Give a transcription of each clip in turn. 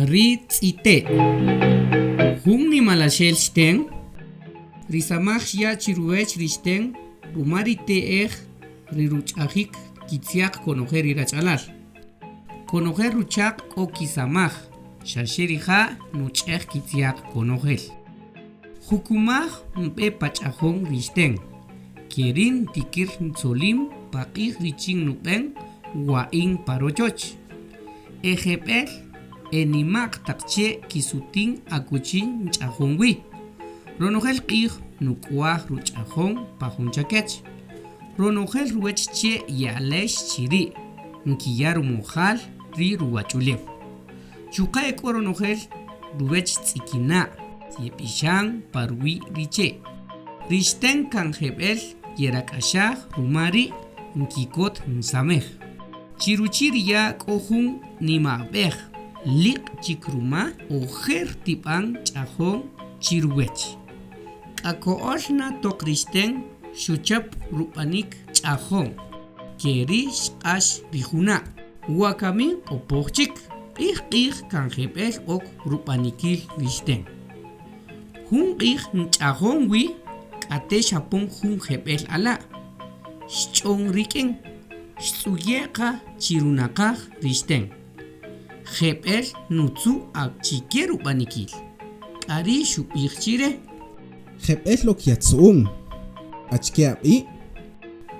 Ri tz'ite'. Jun nimalaxel xten, ri samaj xya' chi ruwech ri xten ruma ri te'ej ri ruch'ajik kitzyaq konojel ri rach'alal. Konojel ruchaq' k'o kisamaj, xa xe rija' nuch'ej kitzyaq konojel. Jukumaj nb'e pa ch'ajon ri xten, ke ri' ntikir ntzolin pa q'ij richin nub'en wa'in pa rochoch. E jeb'ël e nima'q taq che' kisutin akuchi nch'ajon wi. Ronojel q'ij nuk'waj ruch'ajon pa jun chakech. Ronojel ruwech che' ye'alex chi ri' nkiya' rumujal ri ruwach'ulew. Chuqa' e k'o ronojel ruwech tz'ikina' yeb'ixan pa ruwi' ri che'. Ri xten kan jeb'ël yerak'axaj ruma ri' nkikot nsamej. Chi ruchi' ri ya' k'o jun nima'ab'ej liq' chik ruma ojer tib'an ch'ajon chi ruwech. K'a ko'öl na toq ri xten xuchäp rub'anik ch'ajon, ke ri' xq'ax ri juna'. Wakami q'opoj chik, q'ij q'ij kan jeb'ël ok rub'anikil ri xten. Jun q'ij nch'ajon wi k'ate' xapon jun jeb'ël ala', xch'on rik'in. Xtz'uye' qa chi runaqaj ri xten. Jeb'ël nutzu' achike rub'anikil. K'a ri' xub'ij chi re. Jeb'ël ok yatzu'un. Achike ab'i'?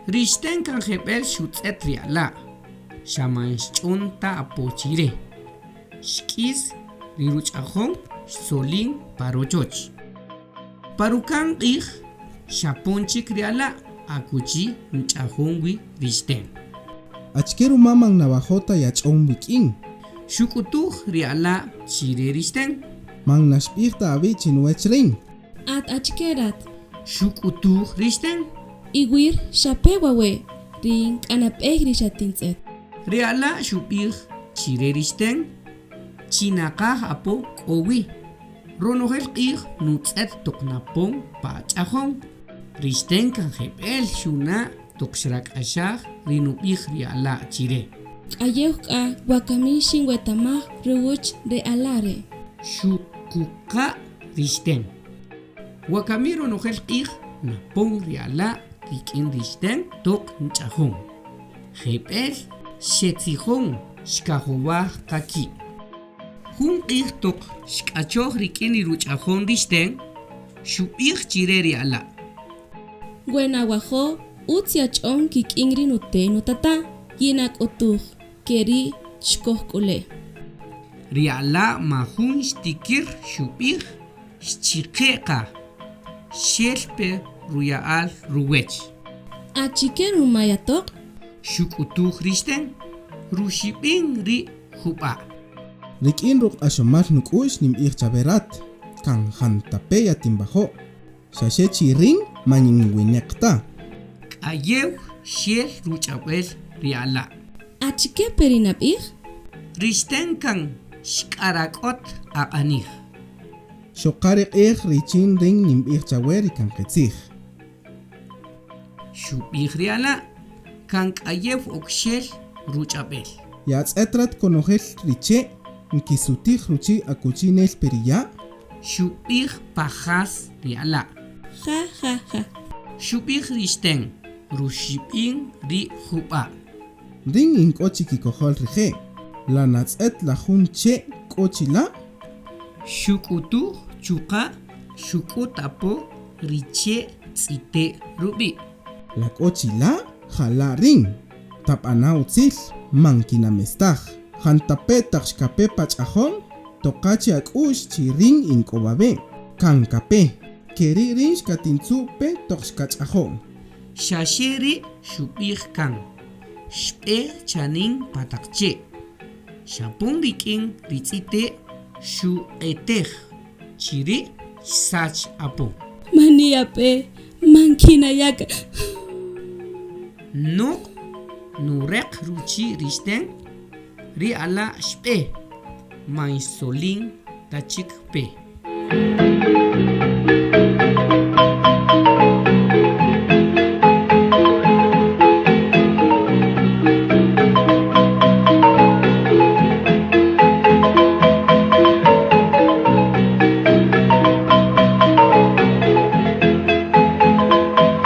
Ri xten kan jeb'ël xutz'ët ri ala', xa man xch'on ta apo chi re. Xk'is ri ruch'ajon xtzolin pa rochoch. Pa ruka'n q'ij xapon chik ri ala' akuchi nch'ajon wi ri xten. Achike ruma man nawajo' ta yach'on wik'in? Xuk'utuj ri ala' chi re ri xten. Man naxb'ij ta awi' chi nuwech rïn. At achike rat? Xuk'utuj ri xten. Iwir xape wawe' rïn k'a nab'ey ri xatintz'et. Ri ala' xub'ij chi re ri xten chi naqaj apo k'o wi. Ronojel q'ij nutz'et toq napon pa ch'ajon. Ri xten kan jeb'ël xuna' toq xrak'axaj ri nub'ij ri ala' chi re. K'ayew k'a wakami xinwetamaj ruwäch re ala' re'. Xuquqa' ri xten. Wakami ronojel q'ij napon ri ala' rik'in ri xten toq nch'ajon. Jeb'ël xetzijon xkajowaj qa ki'. Jun q'ij toq xk'achoj rik'in ri ruch'ajon ri xten, xub'ij chi re ri ala'. We nawajo' ütz yach'on kik'in ri nute' nutata', yinak'utuj, ke ri' xkojk'ule'. Ri ala' majun xtikïr xub'ij, xchiqe' qa, xel pe ruya'al ruwech. Achike ruma yatoq'? Xuk'utuj ri xten, ruxib'in ri' jub'a'. Rik'in ruq'axomal nuk'u'x ninb'ij chawe rat, kan jantape' yatinwajo', xa xe chi rïn man yinwineq ta. K'ayew xel ruch'ab'el ri ala'. Achike pe ri nab'ij? Ri xten kan xk'arak'ot aq'anij. Xoqa ri q'ij richin rïn ninb'ij chawe ri kan qitzij. Xub'ij ri ala', kan k'ayew ok xel ruch'ab'el. Yatz'et rat konojel ri che' nkisutij ruchi' akuchi nel pe ri ya'? Xub'ij pajas ri ala'. Ja, ja, ja. Xub'ij ri xten, ruxib'in ri' jub'a'. Rïn in k'o chi kikojol rije'. La natz'et la jun che' k'o chi la'? Xuk'utuj chuqa' xuk'ut apo ri che' tz'ite' rub'i'. La k'o chi la'? Ja la' rïn. Tab'ana' utzil, man kinamestaj. Jantape' taq xkape pa ch'ajon, toqa chi ak'u'x chi rïn in k'o wawe'. Kan kape. Ke ri' rïn xkatintzu' pe toq xkach'ajon. Xa xe ri' xub'ij kan, xb'e chanin pa taq che'. Xapon rik'in ri tz'ite' xuq'etej, chi ri' xsach apo. Mani ape, man kinaya' kan. Noq' nureq ruchi' ri xten, ri ala' xb'e, man xtzolin ta chik pe.